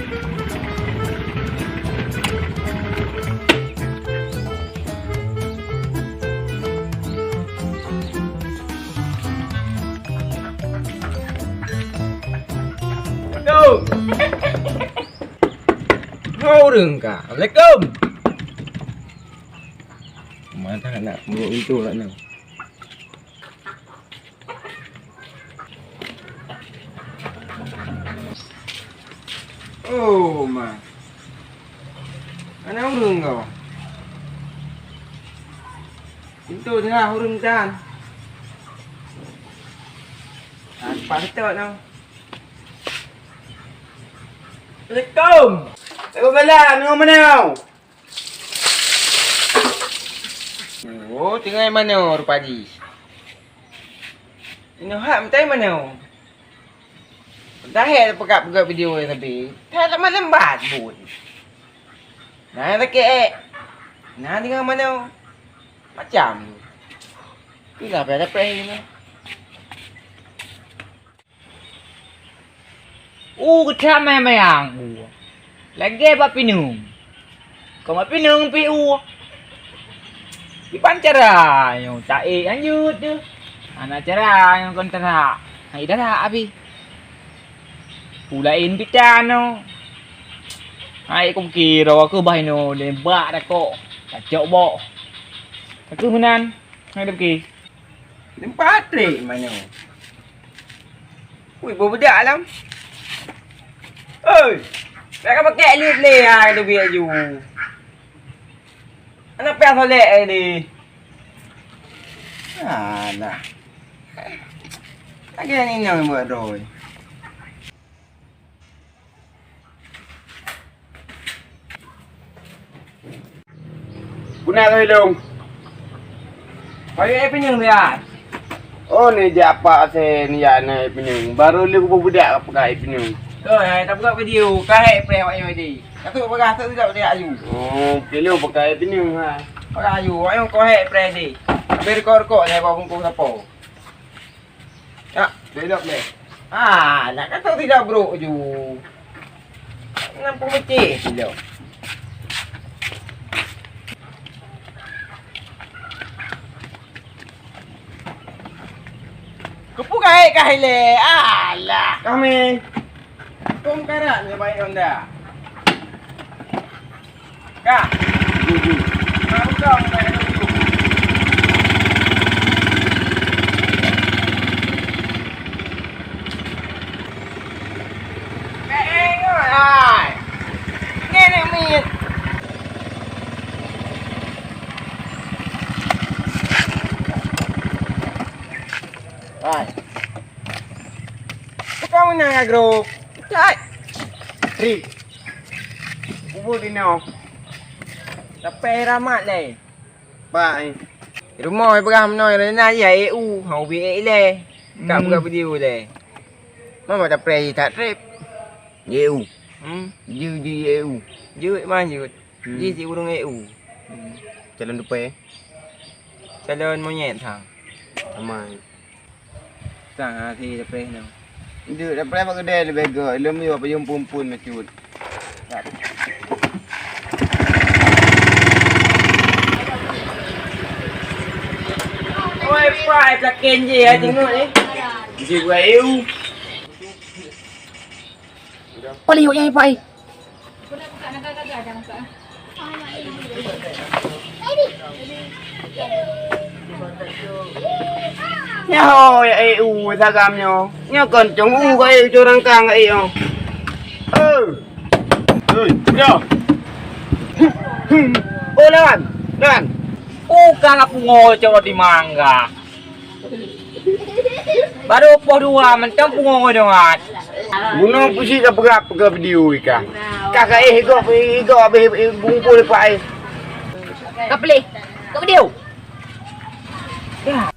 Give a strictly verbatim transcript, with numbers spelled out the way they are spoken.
Assalamualaikum. Ho ureueng ka. Assalamualaikum. Mana anak buruk itu lah ni. Oh, ma. Mana ureueng kau? Pintoe teuhah ureueng tan. Ah, cepat seutôt noh. Assalamualaikum. Waalaikumsalam. Nyoe meunyoe. Oh, tinggai manoe rupa jih. Inoe hak meutai manoe. Dah hek peugah-peugah video sabe. That lambat-lambat buet. Nah, sakét ék. Nah, tinggai manoe. Macam. Itulah pada preh ini. U geutam mayang-mayang u. Lagèe bak pineung. Kon bak pineung pih u. Kiban cara nyoe taék lanjut tu. Hana cara nyoe kon teurak. Hai dadak abéh. U laén pih tan nyoe. Hai kupike droe keuh bah inoe lé bak dakok. Tacok bok. Takeuh meunan. Hai dapike. Leumpat trek manyang. Ui, beubeudôk alam. Oi, bèk ka pakèk lé-lé hai teubiet ju. Aneuk piah solek ai di. Alah. Lagèe nyan inong buet droe. Puna keuh ilong. Payah éh pineung siat. Oh, ni jak apa sen ya na éh pineung. Baru lé kubu budak apa ka éh pineung. Oi, hai tabuka video, ka hék preh awak nyoe di. Katu bagah tu tidak dia aju. Oh, kilo pakai éh pineung ha. Pakai aju, awak nyoe ko hék preh di. Beri kor-kor saya bawa bungkus apa. Ya, belok deh. Ah, nak kata tidak brok ju. Nampu meceh silo. Kepugai kah ile? Alah. Kami. Kong karat nyoe baik honda. Ka. Ka utang baik honda. Ka ingat hai. Nenek mit. Hai. Bukan menang agro. Cai. Tri. Kubur di nyoe. Tapi rahmat leh. Pak ni. Rumoh peugah meunoe na ya E U, ha ubi e ileh. Ka buka video leh. Mama tak preh tak trip. E U. Hmm. Ju ju E U. Ju man ju. Hmm. Ji si ureueng E U. Hmm. Calon dupe. Calon monyet ha. Amai. Sang hati dapeh nang. Dek dapeh bak kedai lebih gok. Ilom yo payung pun-pun macut. Oi, pai plaken je ya tengok ni. Bisi gua eu. Boleh yuk nyai pai. Nyoe ya eu sagam nyoe. Nyoe kon cong u ka eu curang kang ka eu. Eh. Hei, ya. Oh lawan, lawan. Bukan aku ngocok di mangga. Baru poh dua mentang pungo nyoe. Bunoe pusi ka peugah-peugah video ikan. Ka ka eh igoe igoe habéh bungkôh lepak eh. Ka pilih. Ka video. Dah,